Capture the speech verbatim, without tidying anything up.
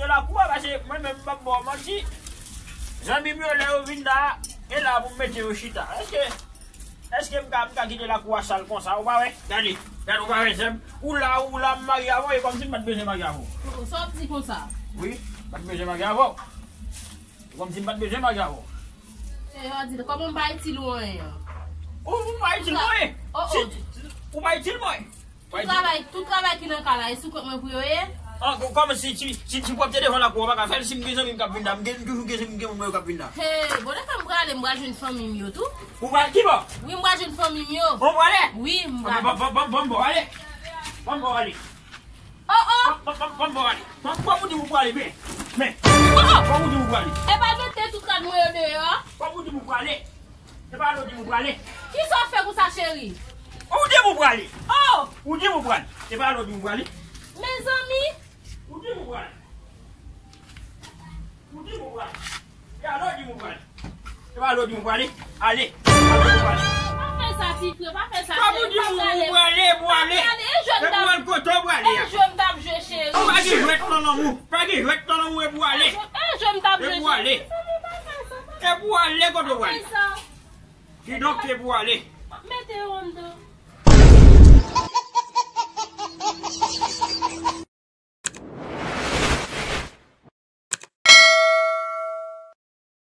Kite lakou a, paske mwen menm m p ap ba w manti. Zanmi m yo, lè yo vin la, e la pou m mete yo chita. Èske, èske m ka, m ka kite lakou a sal konsa? Ou pa wè? Gade, gade, ou pa wè sè m? Ou la, ou la, m marye avè w, e kòmsi m pa t bezwen marye avè w. Oh, sa w ap di konsa? Wi, m pa t bezwen marye avè w. E kòmsi m pa t bezwen marye avè w. E yo di, kòman m pa itil ou anyen? Ou, ou pa itil mwen? Oh, oh. Si, ou pa itil mwen? Tout travay, tout travay ki nan kay la, e sou kont mwen pou yo ye? An, kò-, kòman si, si, si ti pwòpte devan lakou a, w pa ka fè l? Si m gen zanmi m k ap vin la, m gen, m toujou gen zanmi m, gen moun mwen yo k ap vin la. Hey, bon, lè fè m prale, m pral jwenn fanmi m yo tou. Ou pral ki bò? Wi, m pral jwenn fanmi m yo. Ou prale? Wi, m prale. Ban, ban, ban, ban, ban m bò ale. Ban m bò ale. Oh, oh. Ban, ban, ban, ban m bò ale. Ban, ban m di m ou prale, men. Men. Oh, oh. Ban m di m ou prale. E pa mete tout rad mwen yo deyò. Ban m di m ou prale. Se pa lòd ou prale. Kisa w fè konsa, cheri? Ou di m ou prale. Oh! Ou di m ou prale. Se pa lòd ou prale. Mezanmi! Ou di m ou prale. Ou di m ou prale. Se pa lòd ou prale. Se pa lòd ou prale. Ale. Pa fè sa, ti frè, pa fè sa, cheri. Ou di m ou prale, pou ale. E jwèt m t ap jwe, cheri. Pa gen jwèt nan lanmou. Pa gen jwèt nan lanmou, e pou ale. E jwèt m t ap jwe, cheri. E pou ale. Mezanmi, pa fè sa, pa fè sa. E pou ale kote w ale. Pa fè sa. Kidonk, e pou ale. Mete yo anndan.